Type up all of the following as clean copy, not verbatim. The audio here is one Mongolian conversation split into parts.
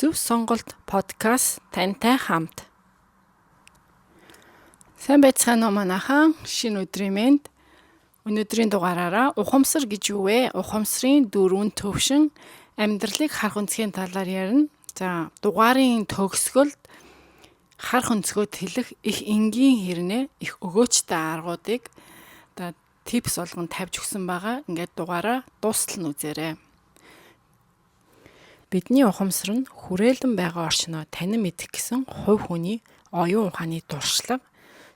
Зөв сонголт подкаст тантай хамт. Сайн байцгаана уу, манайхан? Шинэ өдрийн мэнд. Өнөөдрийн дугаараараа ухамсар гэж юу вэ? Ухамсарын дөрвөн төвшин, амьдралыг харах өнцгийн талаар ярина. За, дугаарын төгсгөлд харах өнцгөө тэлэх их энгийн хэрнээ их өгөөчтэй аргуудыг одоо tips болгон тавьж өгсөн байгаа. Ингээд дугаараа дуустал нь үзээрэй. Бидний ухамсар нь хүрээлэн байгаа орчноо танин мэдэх гэсэн хувь хүний оюун ухааны туршлага,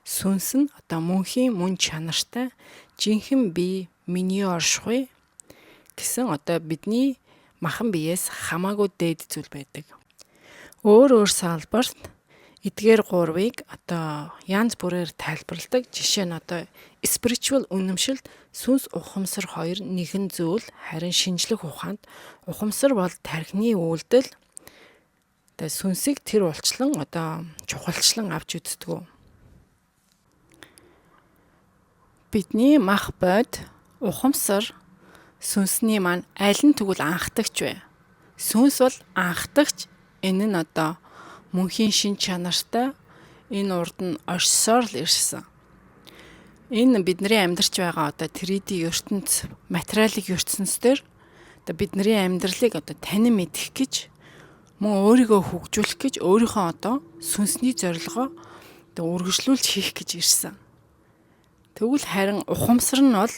сүнс нь одоо мөнхийн мөн чанартай жинхэнэ бие, миний оршихуй гэсэн одоо бидний махан биеэс хамаагүй дээд зүйл байдаг. Өөр өөр салбарт эдгээр гурвыг одоо янз бүрээр тайлбарладаг. Жишээ нь, одоо spiritual үнэмшилд сүнс, ухамсар хоёр нэгэн зүйл, харин шинжлэх ухаанд ухамсар бол тархины үйлдэл, одоо сүнсийг тэр улчлан одоо чухалчлан авч үздэг. Бидний мах бодь, ухамсар, сүнсний маань аль нь тэгвэл анхдагч вэ? Сүнс бол анхдагч. Энэ нь одоо мөнхийн шин чанартай, энэ урд нь орсоор л ирсэн. Энэ бидний амьдарч байгаа одоо 3D ертөнц, материалын ертөнцийн одоо бидний амьдралыг одоо танин мэдэх гэж, мөн өөрийгөө хөгжүүлэх гэж, өөрийнхөө одоо сүнсний зорилгоо одоо үргэлжлүүлж хийх гэж ирсэн. Тэгвэл харин ухамсар нь бол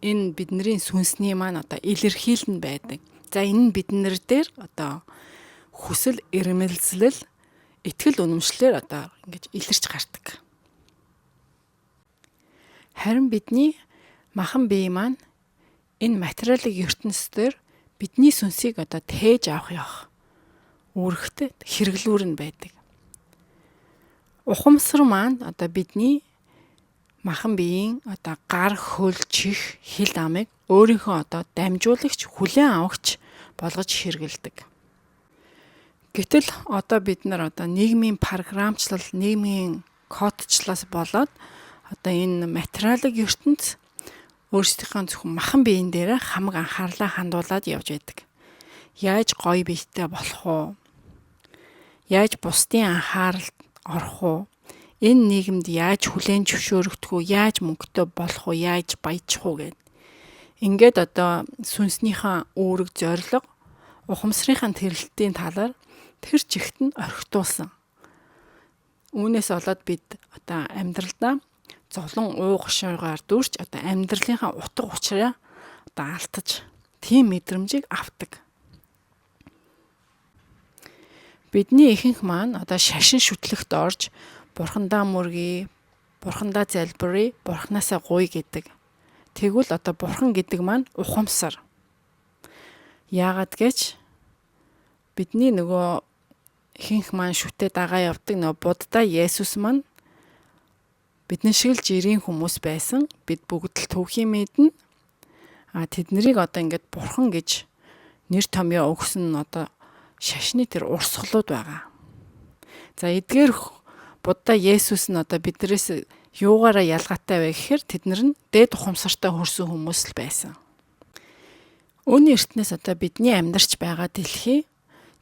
энэ бидний сүнсний маань одоо илэрхийлэл нь байдаг. За, энэ нь биднэр дээр одоо хүсэл эрмэлзэл, итгэл үнэмшлээр одоо ингэж илэрч гардаг. Харин бидний махан бие маань энэ материалын ертөнцийн бидний сүнсийг одоо тээж авах явах үүрэгтэй хэрэглүүр нь байдаг. Ухамсар маань одоо бидний махан биеийн одоо гар, хөл, чих, хил амыг өөрийнхөө одоо дамжуулагч, хүлээн авахч болгож хэрэглэдэг. Гэтэл одоо бид нар одоо нийгмийн програмчлал, нийгмийн кодчлалаас болоод одоо энэ материалын ертөнц, өөрсдийнхөө зөвхөн махан биеийн дээр хамаг анхаарлаа хандуулад явж байдаг. Яаж гоё биетэй болох уу? Яаж бусдын анхааралд орох уу? Энэ нийгэмд яаж хүлээн зөвшөөрөгдөх үү? Яаж мөнгөтэй болох уу? Яаж баяжих уу гэд. Ингээд одоо сүнснийхээ үүрэг зорилго, ухамсарынхаа тэрэлтийн талаар тэр чигт нь орхитуулсан. Үүнээс болоод бид одоо амьдралдаа зовлон уу гошойгоор дүүрч, одоо амьдралынхаа утга учираа одоо алдаж, тийм мэдрэмжийг авдаг. Бидний ихэнх маань одоо шашин шүтлэгт орж, бурхандаа мөргий, бурхандаа залбирая, бурхнаасаа гуй гэдэг. Тэгвэл одоо бурхан гэдэг маань ухамсар. Яагаад гэж бидний нөгөө ихэнх маань шүтээ дагаа явдаг нөгөө Будда, Есүс маань бидний шиг л жирийн хүмүүс байсан. Бид бүгд л түүхийн мэднэ. А тэднийг одоо ингээд бурхан гэж нэр томьёо өгсөн нь одоо шашны тэр урсгалууд байгаа. За, эдгээр Будда, Есүс нь одоо биднээс юугаараа ялгаатай вэ гэхээр тэд нар нь дээд ухамсартай хөрсөн хүмүүс л байсан. Үүний эртнээс одоо бидний амьдарч байгаа дэлхий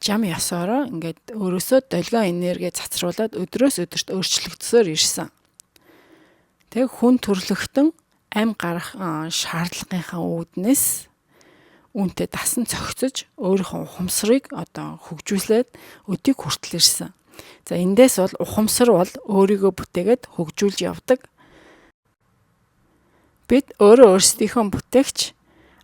жам ёсоороо ингээд өөрөөсөө долгион энерги цацруулаад өдрөөс өдөрт өөрчлөгдсөөр ирсэн. Тэг хүн төрлөختөн ам гарах шаардлагынхаа үүднээс үүнтэй дасан зохицож, өөрийнхөө ухамсарыг одоо хөгжүүлээд өдийг хүртэл ирсэн. За, эндээс бол ухамсар бол өөрийгөө бүтээгээд хөгжүүлж явдаг. Бид өөрөө өөрсдийнхөө бүтээгч,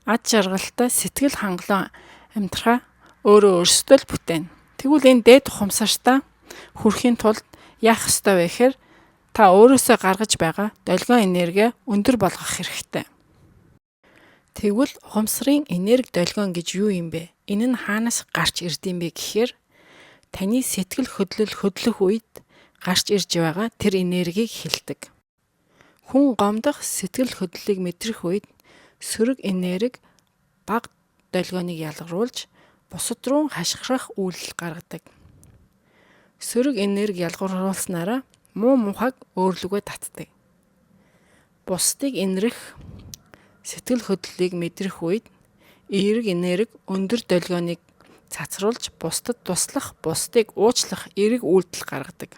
ад жаргалтай, сэтгэл хангалуун амьдрахаа өөрөө өөрсдөө л бүтээнэ. Тэгвэл энэ дээд ухамсартаа хүрэхийн тулд яах ёстой вэ гэхээр та өөрөөсөө гаргаж байгаа долгион энерги өндөр болгох хэрэгтэй. Тэгвэл ухамсарын энерги долгион гэж юу юм бэ? Энэ нь хаанаас гарч ирд юм бэ гэхээр таны сэтгэл хөдлөл хөдлөх үед гарч ирж байгаа тэр энергийг хэлдэг. Хүн гомдох сэтгэл хөдлөлийг мэдрэх үед сөрөг энерги бага долгионыг ялгаруулж, бусад руу хашгирах үйлдэл гаргадаг. Сөрөг энерги ялгаруулснараа муу мухаг өөрлөгөө татдаг. Бусдыг инрэх сэтгэл хөдлөлийг мэдрэх үед эерэг энерги өндөр долгионыг цацруулж бусдад туслах, бусдыг уучлах эерэг үйлдэл гаргадаг.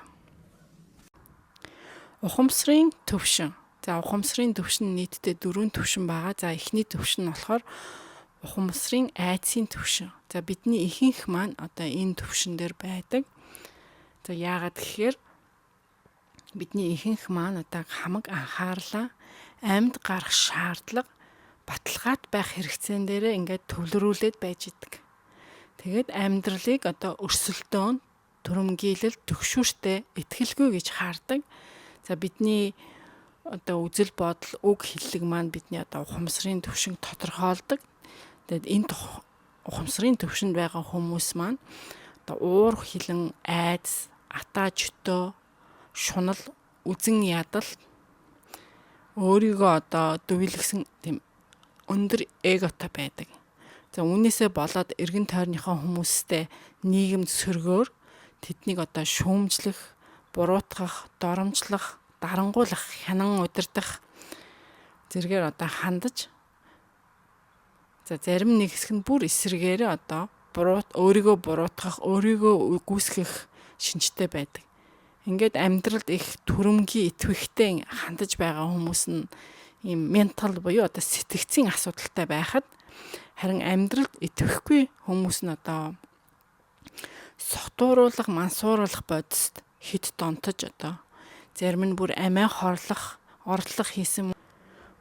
Ухамсарын төвшин. За, ухамсарын төвшин нийтдээ 4 төвшин байгаа. За, эхний төвшин нь болохоор ухамсарын айдсын төвшин. За, бидний ихэнх маань одоо энэ төвшин дээр байдаг. За, яагаад гэхээр бидний ихэнх маань одоо хамаг анхаарлаа амьд гарах шаардлага, баталгаат байх хэрэгцээн дээрээ ингээд төвлөрүүлээд байж идэг. Тэгээд амьдралыг одоо өрсөлдөөн, түрэмгийлэл, түгшүүртэй, итгэлгүй гэж хардаг. За, бидний одоо үзэл бодол, үг хэллэг маань бидний одоо ухамсарын төвшинг тодорхойлдог. Тэгээд энэ ухамсарын төвшөнд байгаа хүмүүс маань одоо уур хилэн, айдас, атаа чөтөө, шунал, үзэн ядал, өөрийгөө одоо дүйлгсэн тийм өндөр эготой байдаг. За, үүнээсээ болоод эргэн тойрныхоо хүмүүстэй нийгэмд сөргөөр тэднийг одоо шүүмжлэх, буруутгах, доромжлох, дарангуйлах, хянан удирдах зэрэгээр одоо хандаж, за, зарим нэг хэсэг нь бүр эсрэгээрээ одоо өөрийгөө буруутгах, өөрийгөө үгүйсгэх шинжтэй байдаг. Ингээд амьдралд их түрэмгий, идэвхтэй хандаж байгаа хүмүүс нь ийм ментал буюу одоо сэтгэцийн асуудалтай байхад, харин амьдралд идэвхгүй хүмүүс нь одоо согтууруулах, мансууруулах бодист хэд донтож, одоо зарим нь бүр амиа хорлох, орлох хийсэн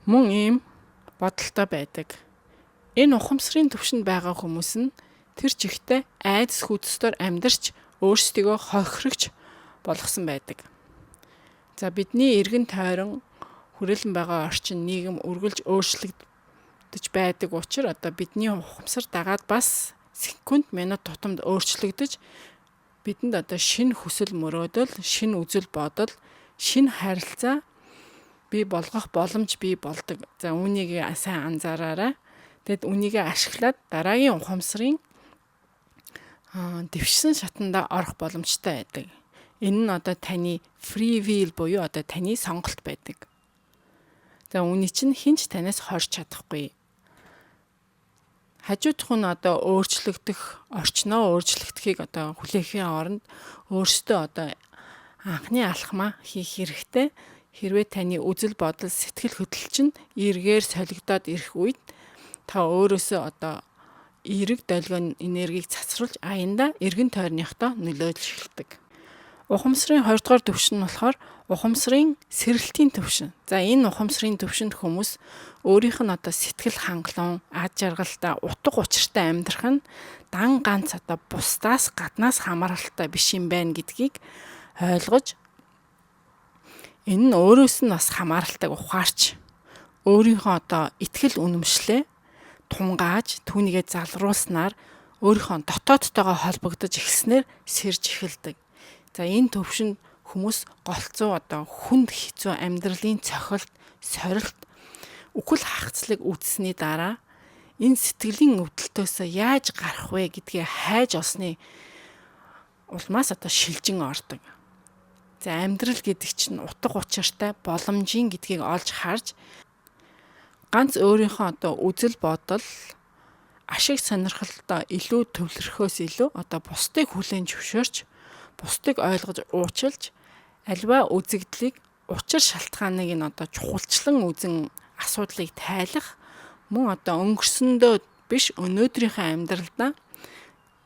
мөн ийм бодолтой байдаг. Энэ ухамсарын төвшөнд байгаа хүмүүс нь тэр чигтээ айдас хүйдэстээр амьдарч өөрсдийгөө хохирогч болгосон байдаг. За, бидний эргэн тойрон хүрээлэн байгаа орчин, нийгэм үргэлж өөрчлөгдөж байдаг учраас одоо бидний ухамсар дагаад бас секунд, минут тутамд өөрчлөгдөж, бидэнд одоо шинэ хүсэл мөрөөдөл, шинэ үзэл бодол, шинэ харилцаа бий болгох боломж бий болдог. За, үүнийг сайн анзаараарай. Тэгэд үүнийг ашиглаад дараагийн ухамсарын дэвшсэн шатанда орох боломжтой байдаг. Энэ нь одоо таны free will буюу одоо таны сонголт байдаг. За, үүний чинь хэн ч танаас хорж чадахгүй. Хажуудах нь одоо өөрчлөгдөх, орчноо өөрчлөгдөхийг одоо хүлээхийн оронд өөрсдөө одоо анхны алхмаа хийх хэрэгтэй. Хэрвээ таны үзэл бодол, сэтгэл хөдлөл чинь эргээр солигдоод ирэх үед та өөрөөсөө одоо эерэг долгион энергийг цацруулж аяндаа эргэн тойрныхоо нөлөөлж эхэлдэг. Ухамсарын 2 дугаар түвшин нь болохоор ухамсарын сэрэлтийн түвшин. За, энэ ухамсарын түвшинд хүмүүс өөрийнх нь одоо сэтгэл хангалуун, аз жаргалтай, утга учиртай амьдрах нь дан ганц одоо бусдаас гаднаас хамааралтай биш юм байна гэдгийг ойлгож, энэ нь өөрөөс нь бас хамааралтай ухаарч, өөрийнхөө одоо итгэл үнэмшлээ тунгааж, түүнийгээ залруулснаар, өөрийнхөө дотоодтойгоо холбогдож эхэлснээр сэрж эхэлдэг. За, энэ төвшөнд хүмүүс голцоо одоо хүнд хэцүү амьдралын цохилт, сорилт, үхэл хагацлыг үзсэний дараа энэ сэтгэлийн өвдөлтөөс яаж гарах вэ гэдгээ хайж олсны улмаас одоо шилжин ордог. За, амьдрал гэдэг чинь утга учиртай, боломжийн гэдгийг олж харж, ганц өөрийнхөө одоо үзэл бодол, ашиг сонирхолтой илүү төвлөрөхөөс илүү одоо бусдыг хүлээн зөвшөөрч, бусдыг ойлгож уучлж, аливаа үзэгдлийг, учир шалтгааныг нь одоо чухалчлан үзэн асуудлыг тайлах, мөн одоо өнгөрсөндөө биш, өнөөдрийнхөө амьдралдаа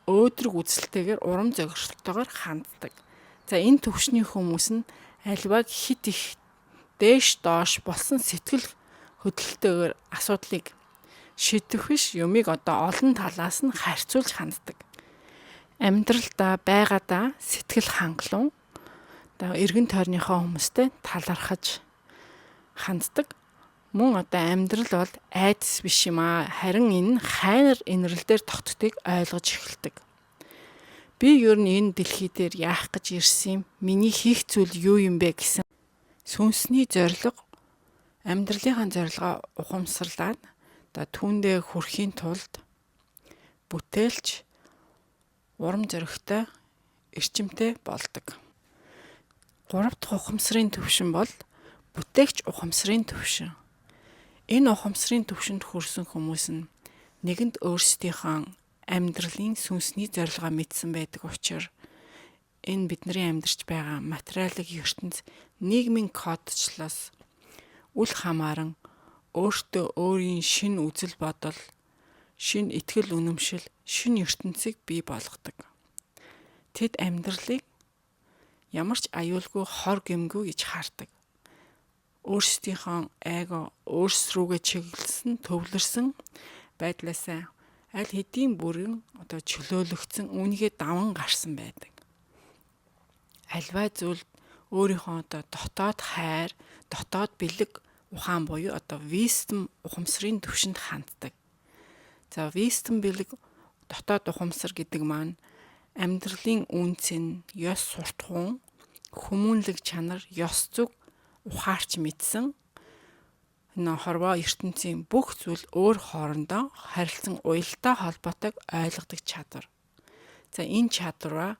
өөдрөг үзэлтэйгээр, урам зоригтойгоор ханддаг. За, энэ төвшний хүмүүс нь аливааг хэт их дээш доош болсон сэтгэл хөдлөлтөөр асуудлыг шийдэх биш, юмыг одоо олон талаас нь харьцуулж ханддаг. Амьдралдаа байгаадаа сэтгэл хангалуун, одоо эргэн тойрныхоо хүмүүстэй талархаж ханддаг. Мөн одоо амьдрал бол айдас биш юм аа. Харин энэ хайр инрэл дээр тогтдгийг ойлгож эхэлдэг. Би ер нь энэ дэлхий дээр яах гэж ирсэн юм? Миний хийх зүйл юу юм бэ гэсэн сүнсний зорилго, амьдралынхаа зорилгоо ухамсарлаад, одоо түүндээ хүрэхийн тулд бүтээлч, урам зоригтой, эрчимтэй болдог. Гурав дахь ухамсарын төвшин бол бүтээгч ухамсарын төвшин. Энэ ухамсарын төвшөнд хүрсэн хүмүүс нь нэгэнд өөрсдийнхөө амьдралын сүнсний зорилгоо мэдсэн байдаг учраас энэ бидний амьдарч байгаа материалын ертөнц нийгмийн кодчлоос үл хамааран өөртөө өөрийн шинэ үзэл бодол, шинэ итгэл үнэмшил, шинэ ертөнцийг бий болгодог. Тэд амьдралыг ямар ч аюулгүй хор гэмгүй гэж хардаг. Өөрсдийнхөө эго өөрс рүүгээ чиглэсэн, төвлөрсөн байдлаасаа аль хэдийн бүрэн одоо чөлөөлөгдсөн, үүнийгээ даван гарсан байдаг. Альва зүйл өөрийнхөө одоо дотоод хайр, дотоод бэлэг ухаан буюу одоо wisdom ухамсарын түвшинд ханддаг. За, wisdom бэлэг, дотоод ухамсар гэдэг маань амьдралын үнэ цэн, ёс суртахуун, хүмүүнлэг чанар, ёс зүйг ухаарч мэдсэн, энэ хорвоо ертөнцийн бүх зүйл өөр хоорондоо харилцан уялдаа холбоотойг ойлгодог чадвар. За, энэ чадвараа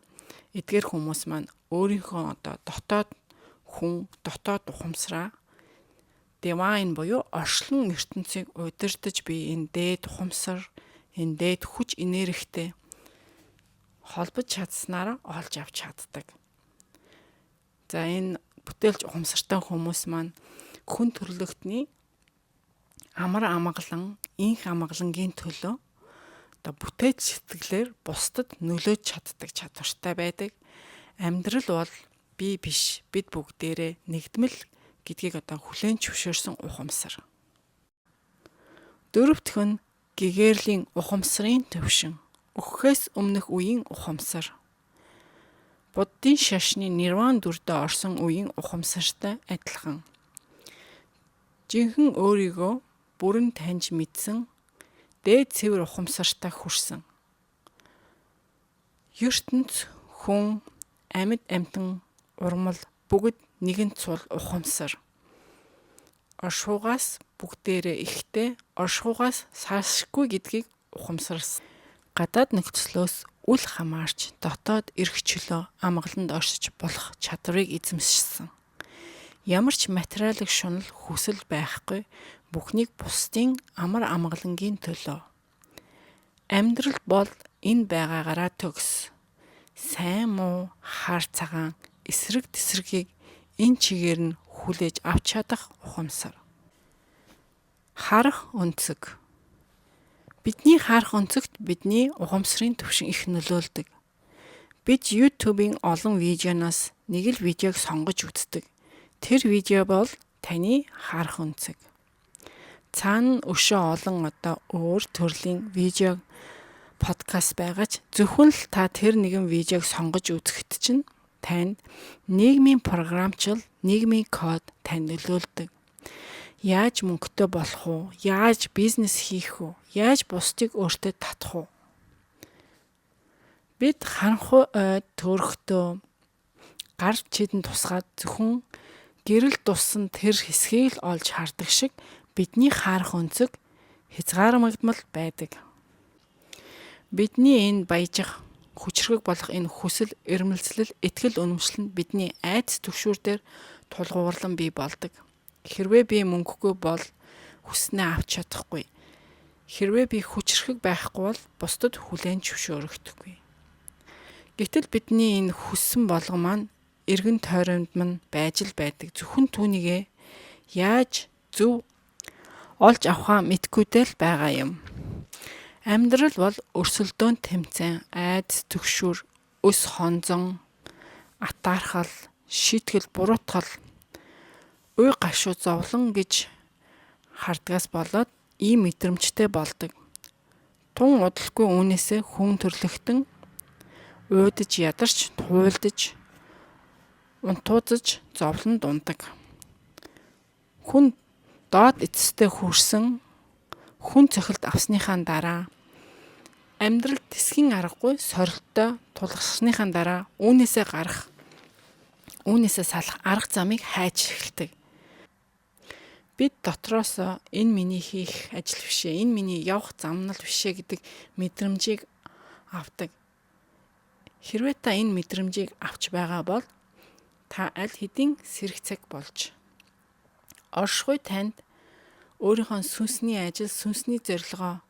эдгээр хүмүүс маань өөрийнхөө одоо дотоод хүн, дотоод ухамсараа divine буюу орчлон ертөнцийг удирдах би энэ дээд ухамсар, энэ дээд хүч энергитэй холбож чадсанаараа олж авч чаддаг. За, энэ бүтээлч ухамсартай хүмүүс маань хүн төрлөختний амар амгалан, энх амгалангийн төлөө одоо бүтээлч сэтгэлээр бусдад нөлөөж чаддаг чадвартай байдаг. Амьдрал бол би биш, бид бүгдээрээ нэгдмэл гэдгийг одоо хүлээн зөвшөөрсөн ухамсар. Дөрөвдөх нь гэгээрлийн ухамсарын төвшин. Үхэхээс өмнөх үеийн ухамсар. Буддын шашны нирван дүрдээ орсон үеийн ухамсартай адилхан. Жинхэнэ өөрийгөө бүрэн таньж мэдсэн дээд цэвэр ухамсартай хүрсэн. Ертөнц, хүн, амьд амьтан, урмал бүгд нэгэн цул ухамсар. Оршихуйгаас бүгдээрээ ихтэй, оршихуйгаас салшгүй гэдгийг ухамсарсан. Гадаад нөхцлөөс үл хамаарч дотоод эрх чөлөө амгаланд оршиж болох чадварыг эзэмшсэн. Ямар ч материалын шунал, хүсэл байхгүй, бүхнийг бусдын амар амгалангийн төлөө. Амьдрал бол энэ байгаагаараа төгс. Сайн муу, хар цагаан, эсрэг тэсрэгийг энэ чигээр нь хүлээж авч чадах ухамсар. Харах өнцөг. Бидний харах өнцөгт бидний ухамсарын түвшин их нөлөөлдөг. Бид YouTube-ийн олон видеоноос нэг л видеог сонгож үздэг. Тэр видео бол таны харах өнцөг. Цаана өшөө олон одоо өөр төрлийн видео, подкаст байгаа ч зөвхөн л та тэр нэгэн видеог сонгож үзэхэд чинь танд нийгмийн програмчил, нийгмийн код танд нөлөөлдөг. Яаж мөнгөтэй болох уу? Яаж бизнес хийх үү? Яаж бусдыг өөртөө татах уу? Бид харанхуй ойд төөрөхдөө гар чидэн тусгаад зөвхөн гэрэл дуссан тэр хэсгийг л олж хардаг шиг бидний харах өнцөг хязгаармагдмал байдаг. Бидний энэ баяжих, хүчрхэг болох энэ хүсэл, эрмэлзэл, итгэл үнэмшил нь бидний айдас түгшүүр дээр тулгуурлан бий болдог. Хэрвээ би мөнгөгүй бол хүссэнээ авч чадахгүй. Хэрвээ би хүчрхэг байхгүй бол бусдад хүлээн зөвшөөрөгдөхгүй. Гэтэл бидний энэ хүссэн болгон маань эргэн тойронд мань байж л байдаг. Зөвхөн түүнийгээ яаж зөв олж авахаа мэдэхгүйтэй л байгаа юм. Амьдрал бол өрсөлдөөн тэмцээн, айдас түгшүүр, өс хонзон, атаархал, шийтгэл, буруутгал, уй гашуу зовлон гэж хардгаас болоод ийм мэдрэмжтэй болдог. Тун удалгүй үүнээсээ хүн төрлөختөн уйдаж, ядарч, туйлдаж, унтуузаж зовлонд унадаг. Хүн доод эцэстээ хүрсэн, хүн цохилт авсныхаа дараа, амьдрал тэсхийн аргагүй сорилттой тулгарсныхаа дараа үүнээсээ гарах, үүнээсээ салах арга замыг хайж эхэлдэг. Бид дотроос энэ миний хийх ажил биш ээ, энэ миний явах зам нь л биш ээ гэдэг мэдрэмжийг авдаг. Хэрвээ та энэ мэдрэмжийг авч байгаа бол та аль хэдийн сэрэх цаг болж оршихуй танд өөрийнхөө сүнсний ажил, сүнсний зорилгоо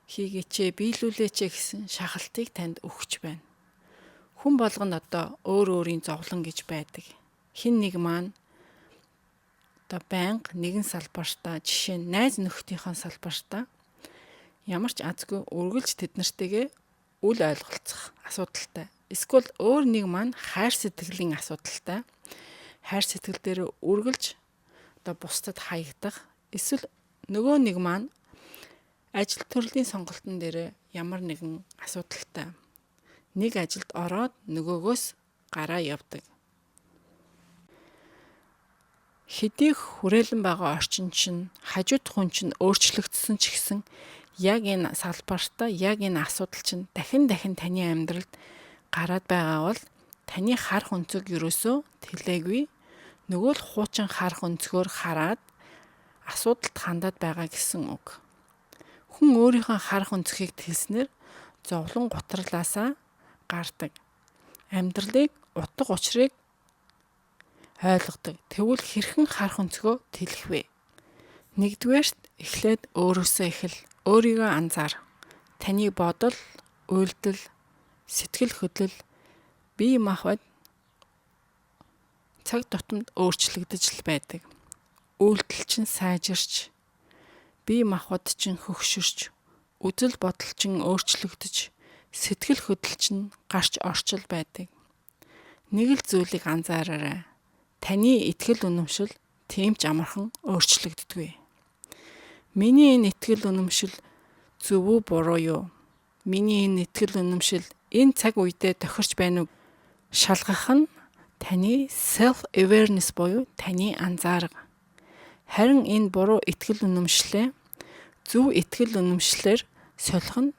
Хийгээч, биелүүлээч гэсэн шахалтыг танд өгч байна. Хүн болгонд одоо өөр өөрийн зовлон гэж байдаг. Хэн нэг маань одоо байнга нэгэн салбартаа, жишээ нь найз нөхдийнхөө салбартаа ямар ч азгүй үргэлж тэд нартэйгээ үл ойлголцох асуудалтай. Эсвэл өөр нэг маань хайр сэтгэлийн асуудалтай. Хайр сэтгэл дээр үргэлж одоо бусдад хаягдах. Эсвэл нөгөө нэг маань ажил төрлийн сонголтын дээр ямар нэгэн асуудалтай. Нэг ажилд ороод нөгөөгөөс гараа явдаг. Хэдий хүрээлэн байгаа орчин чинь, хажууд хүн чинь өөрчлөгдсөн ч гэсэн яг энэ салбартаа, яг энэ асуудал чинь дахин дахин таны амьдралд гараад байгаа бол таны харах өнцөг ерөөсөө тэлээгүй, нөгөө л хуучин харах өнцгөөр хараад асуудалд хандаад байгаа гэсэн үг. Хүн өөрийнхөө харах өнцгийг тэлснээр зовлон гутралаасаа гардаг. Амьдралыг, утга учирыг ойлгодог. Тэгвэл хэрхэн харах өнцгөө тэлэх вэ? Нэгдүгээрт эхлээд өөрөөсөө эхэл, өөрийгөө анзаар. Таны бодол, үйлдэл, сэтгэл хөдлөл, бие махбод цаг тутамд өөрчлөгдөж л байдаг. Үйлдэл чинь сайжирч, бие махбод чинь хөгшөрч, үзэл бодол чинь өөрчлөгдөж, сэтгэл хөдлөл чинь гарч орчил байдаг. Нэг л зүйлийг анзаараарай. Таны итгэл үнэмшил тийм ч амархан өөрчлөгддөггүй. Миний энэ итгэл үнэмшил зөв үү, буруу юу? Миний энэ итгэл үнэмшил энэ цаг үедээ тохирч байна уу? Шалгах нь таны self awareness буюу таны анзаарга. Харин энэ буруу итгэл үнэмшлээ зөв итгэл үнэмшлээр солих нь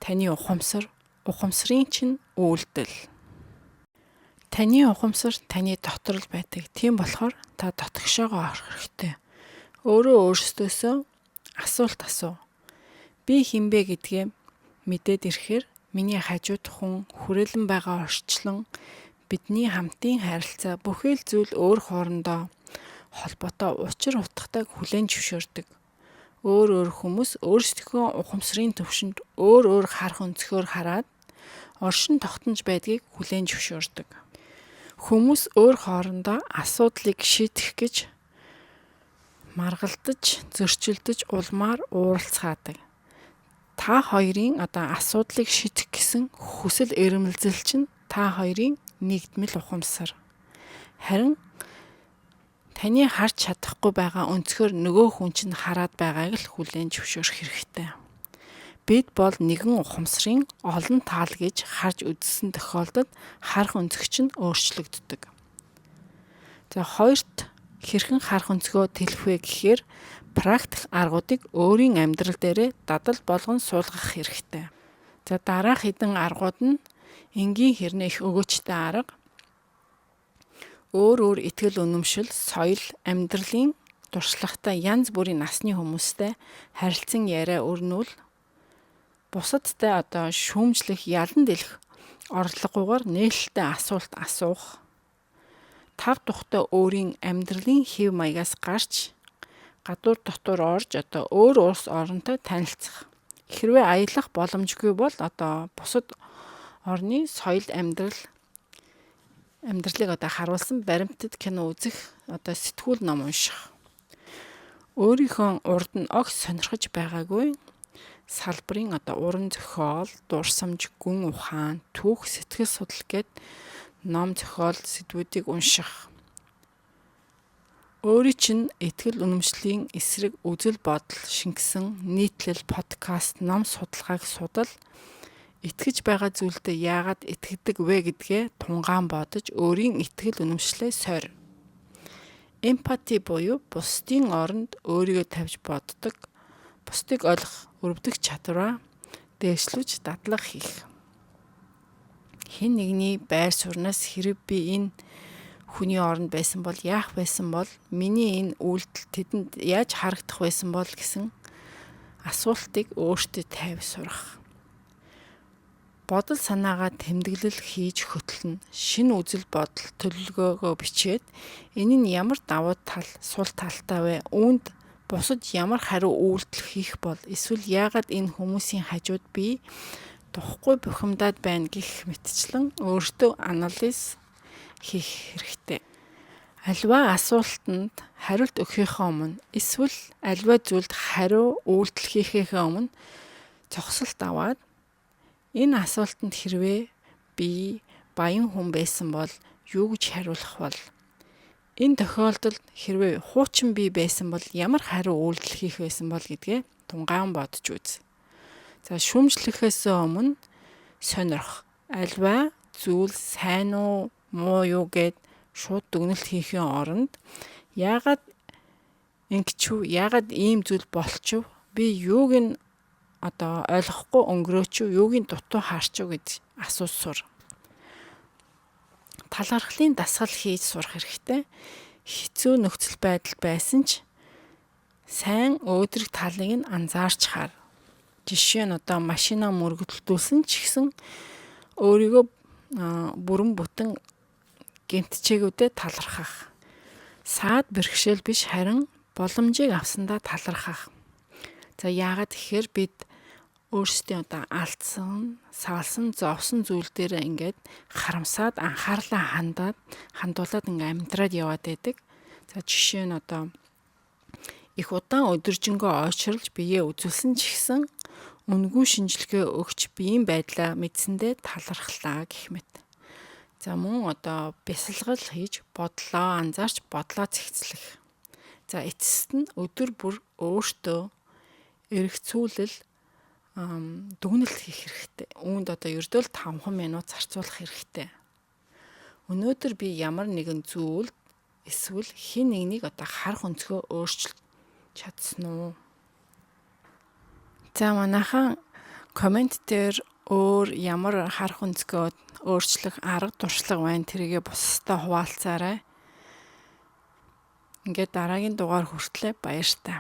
таны ухамсар, ухамсарын чинь үйлдэл. Таны ухамсар таны дотор л байдаг. Тийм болохоор та дотгошоогоо орох хэрэгтэй. Өөрөө өөрсдөөсөө асуулт асуу. Би хэн бэ гэдгээ мэдээд ирэхээр миний хажууд хүн, хүрээлэн байгаа орчлон, бидний хамтын харилцаа, бүхий л зүйл өөр хоорондоо холбоотой учир утгатайг хүлээн зөвшөөрдөг. Өөр өөр хүмүүс өөрсдийнхөө ухамсарын төвшөнд өөр өөр харах өнцгөөр хараад оршин тогтнож байдгийг хүлээн зөвшөөрдөг. Хүмүүс өөр хоорондоо асуудлыг шийдэх гэж маргалдаж, зөрчилдөж, улмаар ууралцгаадаг. Та хоёрын одоо асуудлыг шийдэх гэсэн хүсэл эрмэлзэл чинь та хоёрын нэгдмэл ухамсар. Харин таны харж чадахгүй байгаа өнцгөр нөгөө хүн чинь хараад байгааг л хүлээн зөвшөөрөх хэрэгтэй. Бид бол нэгэн ухамсарын олон тал гэж харж үзсэн тохиолдолд харах өнцөг чинь өөрчлөгддөг. За, хоёрт хэрхэн харах өнцгөө тэлэх вэ гэхээр практик аргуудыг өөрийн амьдрал дээрээ дадал болгон суулгах хэрэгтэй. За, дараах хэдэн аргууд нь энгийн хэрнээ их өгөөчтэй арга. Өөр өөр итгэл үнэмшил, соёл, амьдралын туршлагатай янз бүрийн насны хүмүүстэй харилцан яриа өрнүүл, бусадтай одоо шүүмжлэх, ялан дэлэх оролдлогогүйгээр нээлттэй асуулт асуух, тав тухтай өөрийн амьдралын хэв маягаас гарч гадуур дотор орж одоо өөр улс оронтой танилцах. Хэрвээ аялах боломжгүй бол одоо бусад орны соёл, амьдралыг одоо харуулсан баримтат кино үзэх, одоо сэтгүүл ном унших. Өөрийнхөө урд нь огт сонирхож байгаагүй салбарын одоо уран зохиол, дурсамж, гүн ухаан, түүх, сэтгэл судлал гээд ном зохиол сэдвүүдийг унших. Өөрийн чинь итгэл үнэмшлийн эсрэг үзэл бодол шингэсэн нийтлэл, подкаст, ном судалгааг судал, итгэж байгаа зүйлдээ яагаад итгэдэг вэ гэдгээ тунгаан бодож өөрийн итгэл үнэмшлээ сорь. Empathy буюу бусдын оронд өөрийгөө тавьж боддог, бусдыг ойлгох, өрөвдөх чадвараа дээшлүүлж дадлага хийх. Хэн нэгний байр сууриас хэрэг би энэ хүний оронд байсан бол яах байсан бол, миний энэ үйлдэл тэдэнд яаж харагдах байсан бол гэсэн асуултыг өөртөө тавь сурах. Бодол санаагаа тэмдэглэл хийж хөтлөнө. Шинэ үзэл бодол төлөвлөгөөгөө бичээд энэ нь ямар давуу тал, сул талтай вэ? Үүнд Бусад ямар хариу үйлдэл хийх бол эсвэл яагаад энэ хүмүүсийн хажууд би тухгүй бухимдаад байна гэх мэтчлэн өөртөө анализ хийх хэрэгтэй. Аливаа асуултанд хариулт өгөхийнхөө өмнө эсвэл аливаа зүйлд хариу үйлдэл хийхийнхээ өмнө зогсолт аваад энэ асуултанд хэрвээ би баян хүн байсан бол юу гэж хариулах бол, энэ тохиолдолд хэрвээ хуучин би байсан бол ямар хариу үйлдэл хийх байсан бол гэдгээ тунгаан бодож үз. За, шүүмжлэхээс өмнө сонирх. Аливаа зүйл сайн уу, муу юу гээд шууд дүгнэлт хийхийн оронд яагаад ингэчүү, яагаад ийм зүйл болчихов, би юуг нь одоо ойлгохгүй өнгөрөөчүү, юуг нь дутуу харчив гэж асууж сур. Талархлын дасгал хийж сурах хэрэгтэй. Хэцүү нөхцөл байдал байсан ч сайн өөдрөг талыг нь анзаарч хар. Жишээ нь одоо машинаа мөргөлдүүлсэн ч гэсэн өөрийгөө бүрэн бүтэн гэмтчээгүүдээ талархах. Саад бэрхшээл биш, харин боломжийг авсандаа талархах. За, яагаад гэхээр бид өөрсдийн одоо алдсан, саалсан, зовсон зүйл дээр ингээд харамсаад анхаарлаа хандуулаад ингээд амьдраад яваад байдаг. За, жишээ нь одоо их удаан өдөржингөө ойчирлж биеэ үзүүлсэн ч гэсэн үнэгүй шинжилгээ өгч биеийн байдлаа мэдсэндээ талархлаа гэх мэт. За, мөн одоо бясалгал хийж бодлоо анзаарч бодлоо зэгцлэх. За, эцэст нь өдөр бүр өөртөө эргцүүлэл дүгнэлт хийх хэрэгтэй. Үүнд одоо ердөө л 5 минут зарцуулах хэрэгтэй. Өнөөдөр би ямар нэгэн зүйлд эсвэл хэн нэгнийг одоо харах өнцгөө өөрчилж чадсан уу? За, манайхан comment дээр өөр ямар харах өнцгөө өөрчлөх арга туршлага байна, тэрийгээ бусдаа хуваалцаарай. Ингээд дараагийн дугаар хүртлээ баяртай.